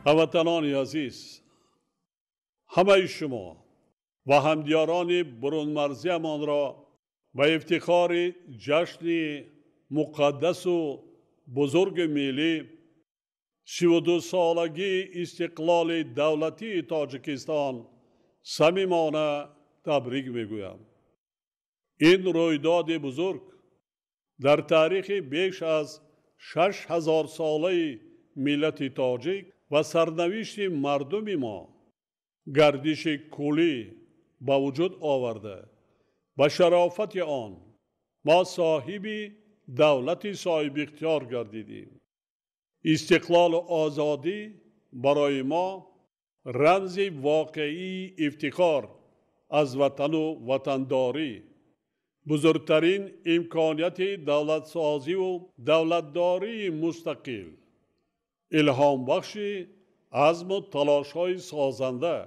Ҳамватанони азиз, ҳамаи шумо ва ҳамдиёрони бурунмарзиямонро ба ифтихори ҷашни муқаддасу бузурги миллӣ, 32-солагии истиқлоли давлатии Тоҷикистон самимона табрик мегӯям. Ин рӯйдоди бузург дар таърихи беш аз 6000-солаи миллати тоҷик ва сарнавишти мардуми мо гардиши куллӣ ба вуҷуд оварда, ба шарофати он мо соҳиби давлати соҳибихтиёр гардидем. Истиқлолу озодӣ барои мо рамзи воқеии ифтихор аз ватану ватандорӣ, бузургтарин имконияти давлатсозиву давлатдории мустақил, илҳомбахши азму талошҳои созанда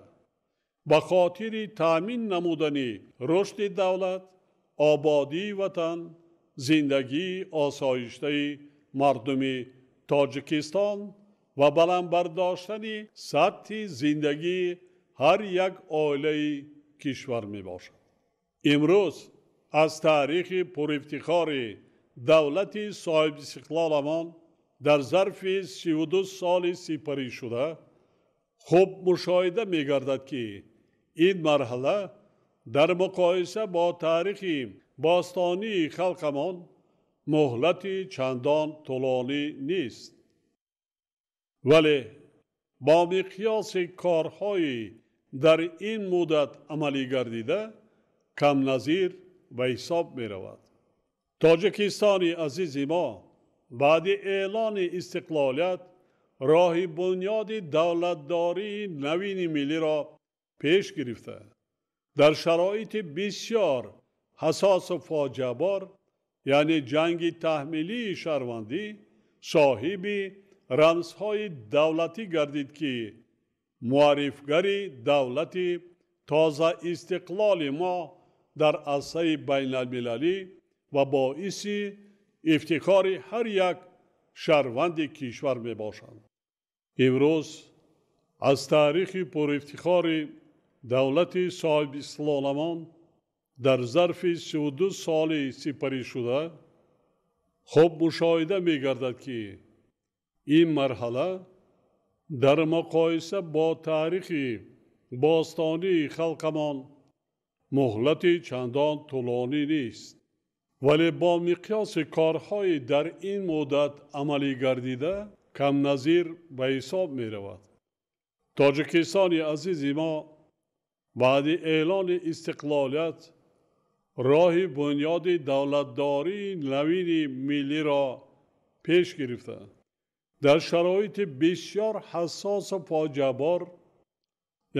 ба хотири таъмин намудани рушди давлат, ободии ватан, зиндагии осоиштаи мардуми Тоҷикистон ва баланд бардоштани сатҳи зиндагии ҳар як оилаи кишвар мебошад. Имрӯз аз таърихи пурифтихори давлати соҳибистиқлоламон дар зарфи 32 соли сипаришуда хуб мушоҳида мегардад, ки ин марҳала дар муқоиса бо таърихи бостонии халқамон муҳлати чандон тӯлонӣ нест. Вале бо миқёси корҳои дар ин муддат амалӣ гардида камназир ба ҳисоб меравад. Тоҷикистони азизи мо баъди эълони истиқлолият роҳи бунёди давлатдории навини миллиро пеш гирифта, дар шароити бисёр ҳассосу фоҷиабор, яъне ҷанги таҳмилии шаҳрвандӣ, соҳиби рамзҳои давлатӣ гардид, ки муаррифгари давлати тозаистиқлоли мо дар арсаи байналмилалӣ ва боиси ифтихори ҳар як шаҳрванди кишвар мебошанд. Имрӯз аз таърихи пурифтихори давлати соҳибистиқлоламон дар зарфи 32 соли сипаришуда хуб мушоҳида мегардад, ки ин марҳала дар муқоиса бо таърихи бостонии халқамон муҳлати чандон тӯлонӣ нест. Вале бо миқёси корҳои дар ин муддат амалӣ гардида камназир ба ҳисоб меравад. Тоҷикистони азизи мо баъди эълони истиқлолият роҳи бунёди давлатдории навини миллиро пеш гирифта, дар шароити бисёр ҳассосу фоҷиабор,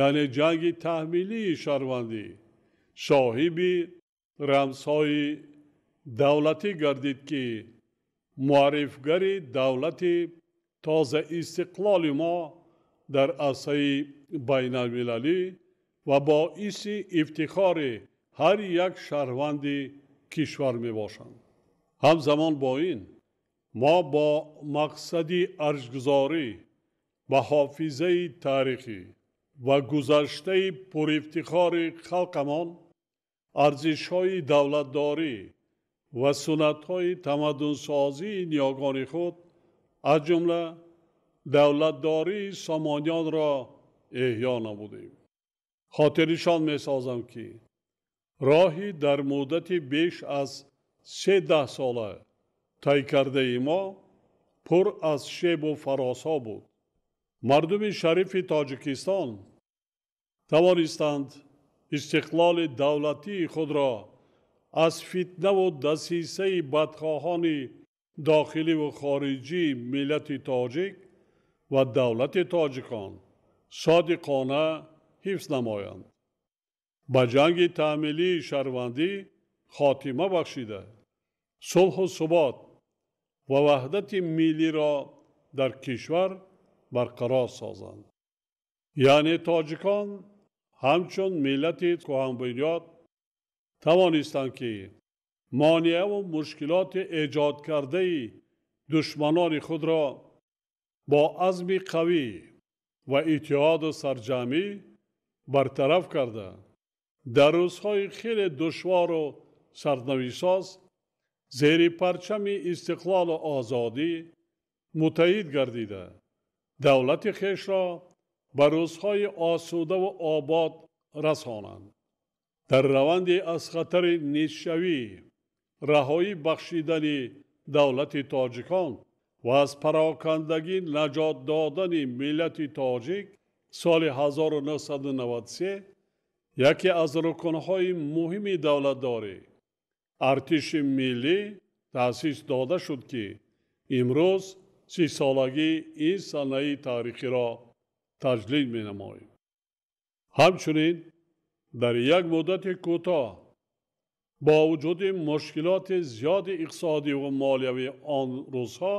яъне ҷанги таҳмилии шаҳрвандӣ, соҳиби рамзҳои давлатӣ гардид, ки муаррифгари давлати тозаистиқлоли мо дар арсаи байналмилалӣ ва боиси ифтихори ҳар як шаҳрванди кишвар мебошанд. Ҳамзамон бо ин мо бо мақсади арҷгузорӣ ба ҳофизаи таърихӣ ва гузаштаи пурифтихори халқамон, арзишҳои давлатдорӣ ва суннатҳои тамаддунсозии ниёгони худ, аз ҷумла давлатдории сомониёнро эҳё намудем. Хотирнишон месозам, ки роҳи дар муддати беш аз 13 сола тай кардаи мо пур аз шебу фарозҳо буд. Мардуми шарифи Тоҷикистон тавонистанд истиқлоли давлатии худро аз фитнаву дасисаи бадхоҳони дохиливу хориҷии миллати тоҷик ва давлати тоҷикон содиқона ҳифз намоянд, ба ҷанги таъмилии шаҳрвандӣ хотима бахшида, сулҳу субот ва ваҳдати миллиро дар кишвар барқарор созанд. Яъне тоҷикон ҳамчун миллати кӯҳанбунёд тавонистанд, ки монеаву мушкилоти эҷодкардаи душманони худро бо азми қавӣ ва иттиҳоду сарҷамӣ бартараф карда, дар рӯзҳои хеле душвору сарнавишсоз зери парчами истиқлолу озодӣ муттаҳид гардида, давлати хешро ба рӯзҳои осудаву обод расонанд. Дар раванди аз хатари нестшавӣ раҳоӣ бахшидани давлати тоҷикон ва аз парокандагӣ наҷот додани миллати тоҷик соли 1993 яке аз рукнҳои муҳими давлатдорӣ артиши миллӣ таъсис дода шуд, ки имрӯз 30-солагии ин санаи таърихиро таҷлил менамоем. Ҳамчунин дар як муддати кӯтоҳ бо вуҷуди мушкилоти зиёди иқтисодӣ ва молиявии он рӯзҳо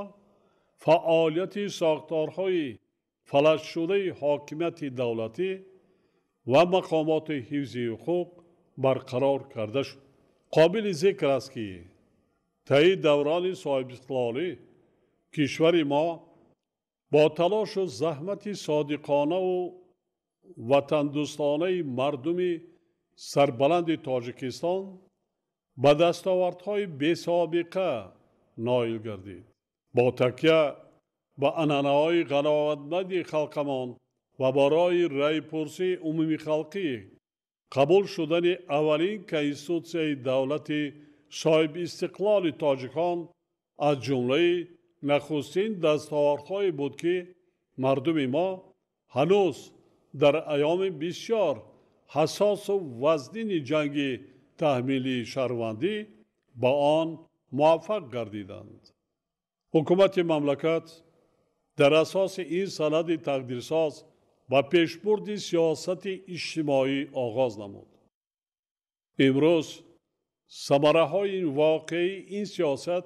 фаъолияти сохторҳои фалаҷшудаи ҳокимияти давлатӣ ва мақомоти ҳифзи ҳуқуқ барқарор карда шуд. Қобили зикр аст, ки таи даврони соҳибистиқлолӣ кишвари мо бо талошу заҳмати содиқонаву ватандӯстонаи мардуми сарбаланди Тоҷикистон ба дастовардҳои бесобиқа ноил гардид. Бо такя ба анъанаҳои ғановатманди халқамон ва барои раъйпурсии умумихалқӣ қабул шудани аввалин конститутсияи давлати соҳибистиқлоли тоҷикон аз ҷумлаи нахустин дастовардҳое буд, ки мардуми мо ҳанӯз дар айёми бисёр ҳассосу вазнини ҷанги таҳмилии шаҳрвандӣ ба он муваффақ гардиданд. Ҳукумати мамлакат дар асоси ин санади тақдирсоз ба пешбурди сиёсати иҷтимоӣ оғоз намуд. Имрӯз самараҳои воқеии ин сиёсат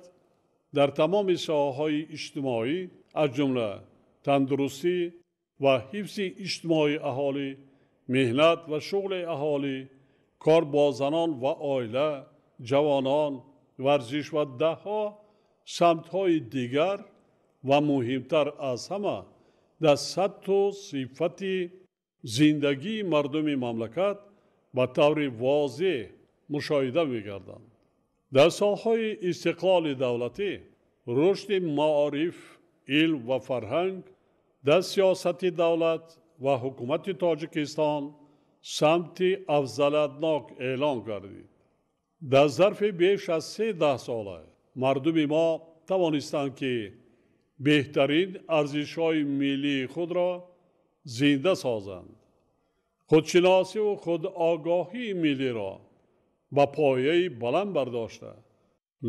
дар тамоми соҳаҳои иҷтимоӣ, аз ҷумла тандурустӣ ва ҳифзи иҷтимоии аҳолӣ, меҳнат ва шуғли аҳолӣ, кор бо занон ва оила, ҷавонон, варзиш ва даҳҳо самтҳои дигар ва муҳимтар аз ҳама дар сатҳу сифати зиндагии мардуми мамлакат ба таври возеҳ мушоҳида мегарданд. Дар солҳои истиқлоли давлатӣ рушди маориф, илм ва фарҳанг дар сиёсати давлат ва ҳукумати Тоҷикистон самти афзалиятнок эълон гардид. Дар зарфи беш аз 3 даҳсола мардуми мо тавонистанд, ки беҳтарин арзишҳои миллии худро зинда созанд, худшиносиву худогоҳии миллиро ба пояи баланд бардошта,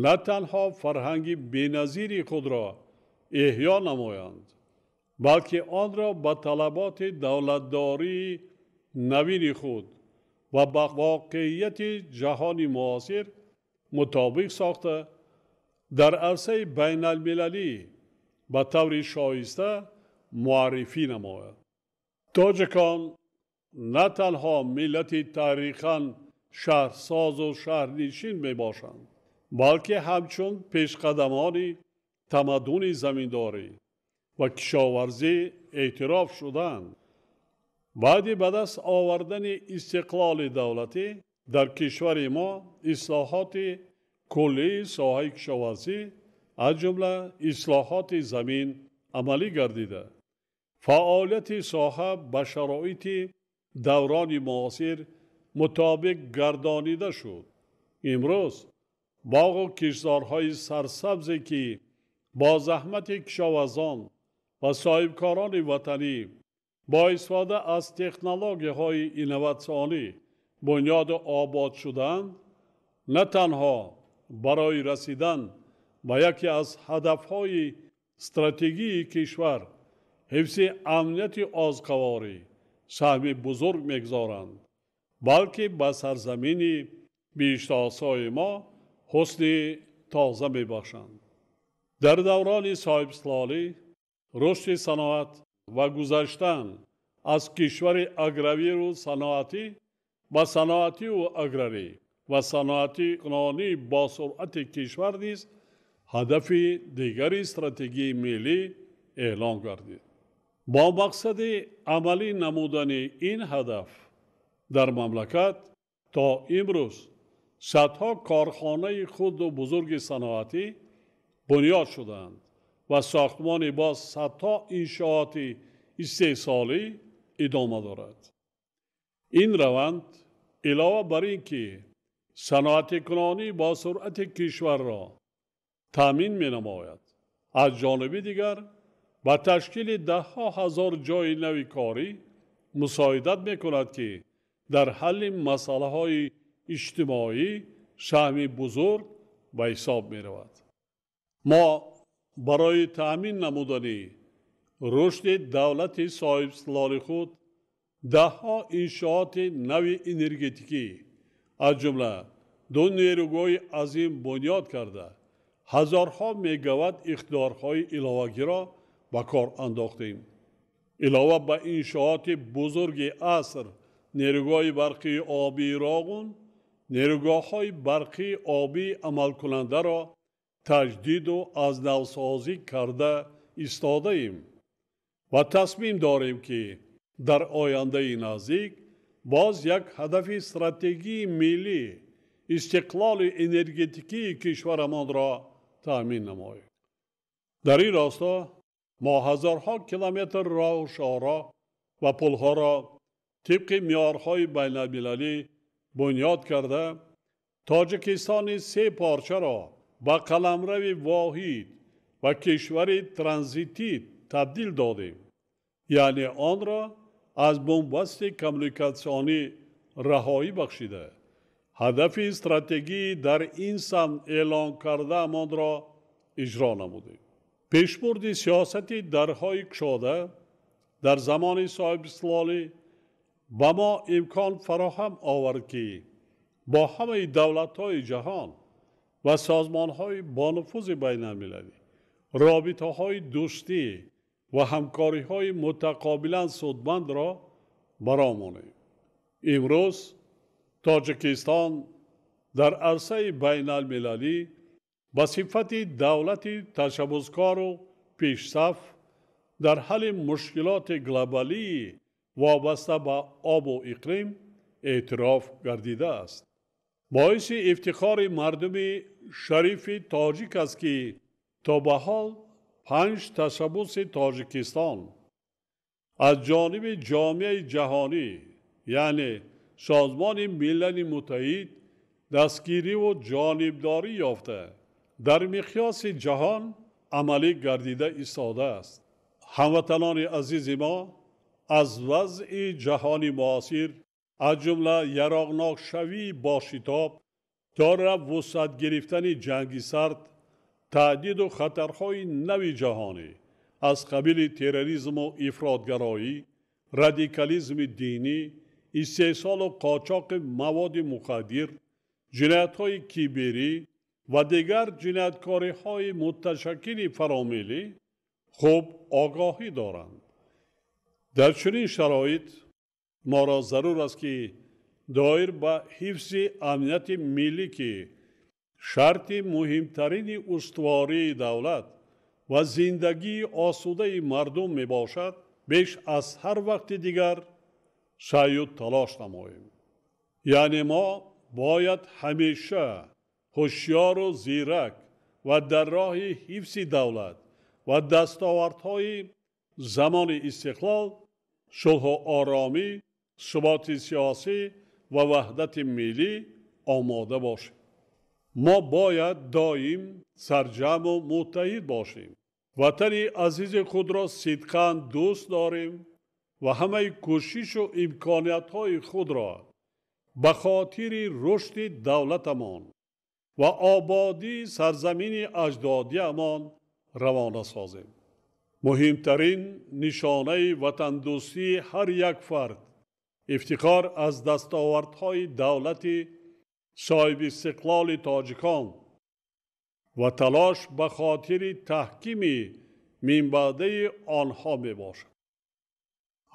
на танҳо фарҳанги беназири худро эҳё намоянд, балки онро ба талаботи давлатдории навини худ ва ба воқеияти ҷаҳони муосир мутобиқ сохта, дар арсаи байналмилалӣ ба таври шоиста муаррифӣ намояд. Тоҷикон на танҳо миллати таърихан шаҳрсозу шаҳрнишин мебошанд, балки ҳамчун пешқадамони тамаддуни заминдорӣ ва кишоварзӣ эътироф шуданд. Баъди ба даст овардани истиқлоли давлатӣ дар кишвари мо ислоҳоти куллии соҳаи кишоварзӣ, аз ҷумла ислоҳоти замин амалӣ гардида, фаъолияти соҳа ба шароити даврони муосир мутобиқ гардонида шуд. Имрӯз боғу киштзорҳои сарсабзе, ки бо заҳмати кишоварзон ва соҳибкорони ватанӣ бо истифода аз технологияҳои инноватсионӣ бунёду обод шуданд, на танҳо барои расидан ба яке аз ҳадафҳои стратегии кишвар, ҳифзи амнияти озуқаворӣ саҳми бузург мегузоранд, балки ба сарзамини биҳиштосои мо ҳусни тоза мебахшанд. Дар даврони соҳибистиқлолӣ рушди саноат ва гузаштан аз кишвари аграрию саноатӣ ба саноативу аграрӣ ва саноатикунонии босуръати кишвар низ ҳадафи дигари стратегии миллӣ эълон гардид. Бо мақсади амалӣ намудани ин ҳадаф дар мамлакат то имрӯз садҳо корхонаи хурду бузурги саноатӣ бунёд шудаанд ва сохтмони боз садҳо иншооти истеҳсолӣ идома дорад. Ин раванд илова бар ин ки саноатикунонӣ бо суръати кишварро таъмин менамояд, аз ҷониби дигар ба ташкили даҳҳо ҳазор ҷойи нави корӣ мусоидат мекунад, ки дар ҳалли масъалаҳои иҷтимоӣ саҳми бузург ба ҳисоб меравад. Мо барои таъмин намудани рушди давлати соҳибистиқлоли худ даҳҳо иншооти нави энергетикӣ, аз ҷумла ду нерӯгоҳи азим бунёд карда, ҳазорҳо мегаватт иқтидорҳои иловагиро ба кор андохтем. Илова ба иншооти бузурги аср нерӯгоҳи барқии обии Роғун, нерӯгоҳҳои барқии обии амалкунандаро таҷдиду аз навсозӣ карда истодаем ва тасмим дорем, ки дар ояндаи наздик боз як ҳадафи стратегии миллӣ истиқлоли энергетикии кишварамонро таъмин намоем. Дар ин росто мо ҳазорҳо километр роҳу шоҳроҳ ва пулҳоро тибқи меъёрҳои байналмилалӣ бунёд карда, Тоҷикистони се порчаро ба қаламрави воҳид ва кишвари транзитӣ табдил додем, яъне онро аз бунбасти коммуникатсионӣ раҳоӣ бахшида, ҳадафи стратегии дар ин самт эълон кардаамонро иҷро намудем. Пешбурди сиёсати дарҳои кушода дар замони соҳибистиқлолӣ ба мо имкон фароҳам овард, ки бо ҳамаи давлатҳои ҷаҳон ва созмонҳои бонуфузи байналмилалӣ робитаҳои дӯстӣ ва ҳамкориҳои мутақобилан судмандро баромонем. Имрӯз Тоҷикистон дар арсаи байналмилалӣ ба сифати давлати ташаббускору пешсаф дар ҳалли мушкилоти глобалии вобаста ба обу иқлим эътироф гардидааст. Боиси ифтихори мардуми шарифи тоҷик аст, ки то ба ҳол 5 ташаббуси Тоҷикистон аз ҷониби ҷомеаи ҷаҳонӣ, яъне Созмони Милали Муттаҳид, дастгириву ҷонибдорӣ ёфта дар миқёси ҷаҳон амалӣ гардида истодааст. Ҳамватанони азизи мо аз вазъи ҷаҳони муосир, аз ҷумла яроғнокшавии бошитоб, дора вусъат гирифтани ҷанги сард, таҳдиду хатарҳои нави ҷаҳонӣ аз қабили терроризму ифротгароӣ, радикализми динӣ, истеҳсолу қочоқи маводи мухаддир, ҷиноятҳои киберӣ ва дигар ҷинояткориҳои муташаккили фаромиллӣ хуб огоҳӣ доранд. Дар чунин шароит моро зарур аст, ки доир ба ҳифзи амнияти миллӣ, ки шарти муҳимтарини устувории давлат ва зиндагии осудаи мардум мебошад, беш аз ҳар вақти дигар саъю талош намоем. Яъне мо бояд ҳамеша ҳушёру зирак ва дар роҳи ҳифзи давлат ва дастовардҳои замони истиқлол, сулҳу оромӣ, суботи сиёсӣ ва ваҳдати миллӣ омода бошем. Мо бояд доим сарҷамъу муттаҳид бошем. Ватани азизи худро сидқан дӯст дорем ва ҳамаи кӯшишу имкониятҳои худро ба хотири рушди давлатамон ва ободии сарзамини аҷдодиамон равона созем. Муҳимтарин нишонаи ватандӯстии ҳар як фард ифтихор аз дастовардҳои давлати соҳибистиқлоли тоҷикон ва талош ба хотири таҳкими минбаъдаи онҳо мебошад.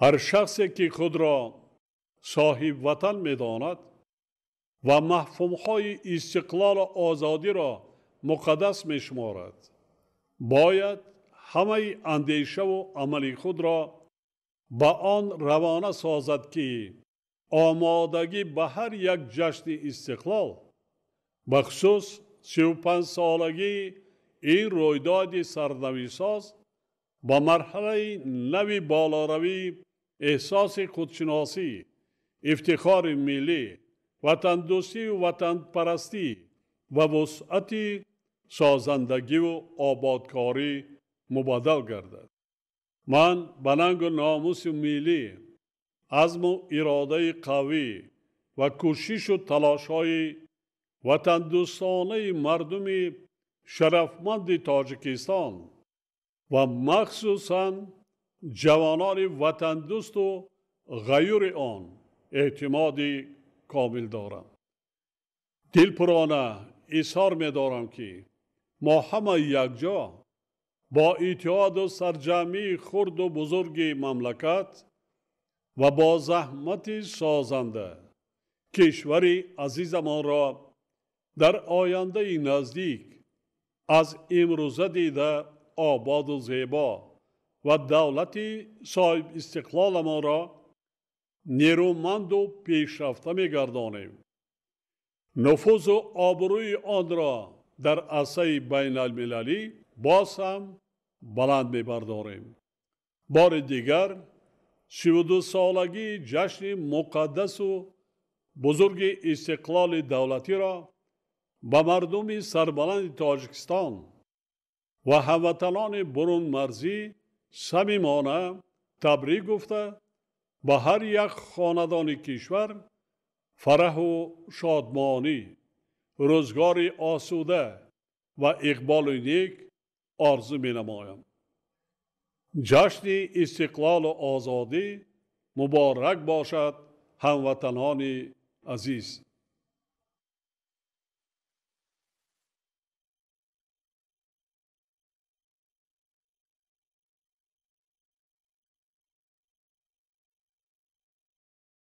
Ҳар шахсе ки худро соҳибватан медонад ва мафҳумҳои истиқлолу озодиро муқаддас мешуморад, бояд ҳамаи андешаву амали худро Ба он равона созад, ки омодагӣ ба ҳар як ҷашни истиқлол, бахусус 35-солагии ин рӯйдоди сарнавишсоз, ба марҳалаи нави болоравӣ, эҳсоси худшиносӣ, ифтихори миллӣ, ватандӯстию ватанпарастӣ ва вусъати созандагиву ободкорӣ мубаддал гардад. Ман ба нангу номуси миллӣ, азму иродаи қавӣ ва кӯшишу талошҳои ватандӯстонаи мардуми шарафманди Тоҷикистон ва махсусан ҷавонони ватандӯсту ғаюри он эътимоди комил дорам. Дилпурона изҳор медорам, ки мо ҳама якҷо бо иттиҳоду сарҷамъии хурду бузурги мамлакат ва бо заҳмати созанда кишвари азизамонро дар ояндаи наздик аз имрӯза дида ободу зебо ва давлати соҳибистиқлоламонро нерӯманду пешрафта мегардонем. Нуфузу обрӯи онро дар арсаи байналмилалӣ боз ҳам баланд мебардорем. Бори дигар 32-солагии ҷашни муқаддасу бузурги истиқлоли давлатиро ба мардуми сарбаланди Тоҷикистон ва ҳамватанони бурунмарзӣ самимона табрик гуфта, ба ҳар як хонадони кишвар фараҳу шодмонӣ, рӯзгори осуда ва иқболи нек орзу менамоям. Ҷашни истиқлолу озодӣ муборак бошад, ҳамватанони азиз!